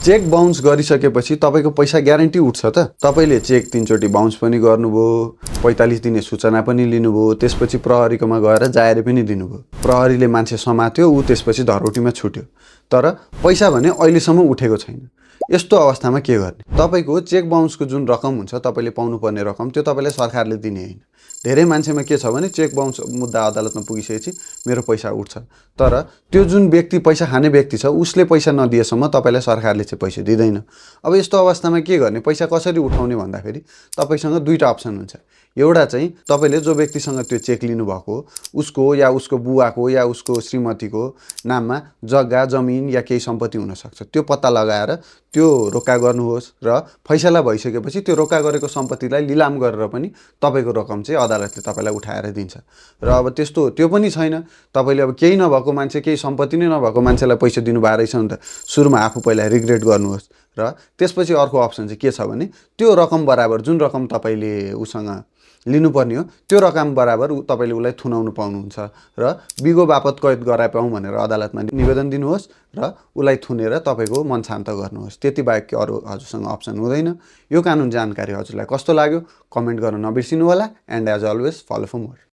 Check bounce गरिसकेपछि तपाईँको पैसा ग्यारेन्टी उठ्छ त। तपाईँले चेक 3 चोटि बाउन्स पनि गर्नुभयो, 45 दिने सूचना पनि लिनुभयो, त्यसपछि प्रहरीकोमा गएर जाहेर पनि दिनुभयो। प्रहरीले मान्छे समात्यो, ऊ त्यसपछि धरौटीमा छुट्यो, तर पैसा भने अहिलेसम्म उठेको छैन। यस्तो अवस्थामा के गर्ने? तपाईँको चेक बाउन्सको जुन रकम हुन्छ, तपाईँले पाउनुपर्ने रकम, त्यो तपाईँलाई सरकारले दिने होइन। धेरै मान्छेमा के छ भने चेक बाउन्स मुद्दा अदालतमा पुगिसकेपछि मेरो पैसा उठ्छ, तर त्यो जुन व्यक्ति पैसा खाने व्यक्ति छ उसले पैसा नदिएसम्म तपाईँलाई सरकारले चाहिँ पैसा दिँदैन। अब यस्तो अवस्थामा के गर्ने? पैसा कसरी उठाउने भन्दाखेरि तपाईँसँग दुईवटा अप्सन हुन्छ। एउटा चाहिँ तपाईँले जो व्यक्तिसँग त्यो चेक लिनुभएको उसको या उसको बुवाको या उसको श्रीमतीको नाममा जग्गा जमिन या केही सम्पत्ति हुनसक्छ, त्यो पत्ता लगाएर त्यो रोका गर्नुहोस् र फैसला भइसकेपछि त्यो रोका गरेको सम्पत्तिलाई लिलाम गरेर पनि तपाईँको रकम चाहिँ अदालतले तपाईँलाई उठाएर दिन्छ। र अब त्यस्तो त्यो पनि छैन, तपाईँले अब केही नभएको मान्छे, केही सम्पत्ति नै नभएको मान्छेलाई पैसा दिनुभएको रहेछ भने त सुरुमा आफू पहिला रिग्रेट गर्नुहोस् र त्यसपछि अर्को अप्सन चाहिँ के छ भने त्यो रकम बराबर जुन रकम तपाईँले उसँग लिनुपर्ने हो त्यो रकम बराबर तपाईँले उसलाई थुनाउनु पाउनुहुन्छ र बिगो बापत कैद गराए पाउँ भनेर अदालतमा निवेदन दिनुहोस् र उसलाई थुनेर तपाईँको मन शान्त गर्नुहोस्। त्यति बाहेक अरू हजुरसँग अप्सन हुँदैन। यो कानुन जानकारी हजुरलाई कस्तो लाग्यो कमेन्ट गर्न नबिर्सिनु होला। And as always follow for more.